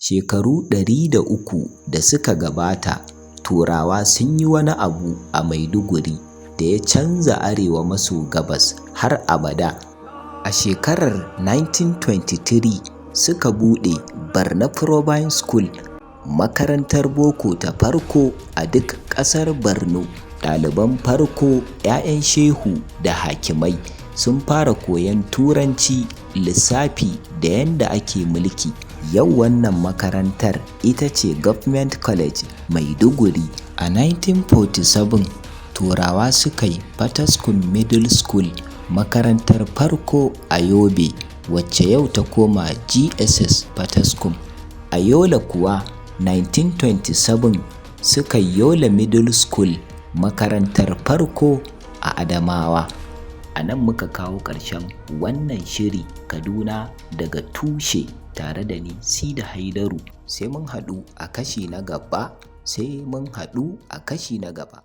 Shekaru 103 da suka gabata, Turawa sun yi wani abu a Maiduguri da ya canza Arewa maso gabas har abada. A shekarar 1923 suka buɗe Borno Province School, makarantar boko ta farko a duk ƙasar Borno. Ɗaliban farko 'ya'yan shehu da hakimai sun fara koyon Turanci, lissafi da yadda ake mulki. Yau wannan makarantar ita ce Government College Maiduguri. A 1947, Turawa suka yi Potiskum Middle School, makarantar farko a Yobe, wacce yau ta koma GSS Potiskum. A Yola kuwa, 1927 suka yi Yola Middle School, makarantar farko a Adamawa. A nan muka kawo ƙarshen wannan shiri Kaduna daga tushe tare da ni Sida Haidaru. Sai mun haɗu a kashi na gaba, sai mun haɗu a kashi na gaba.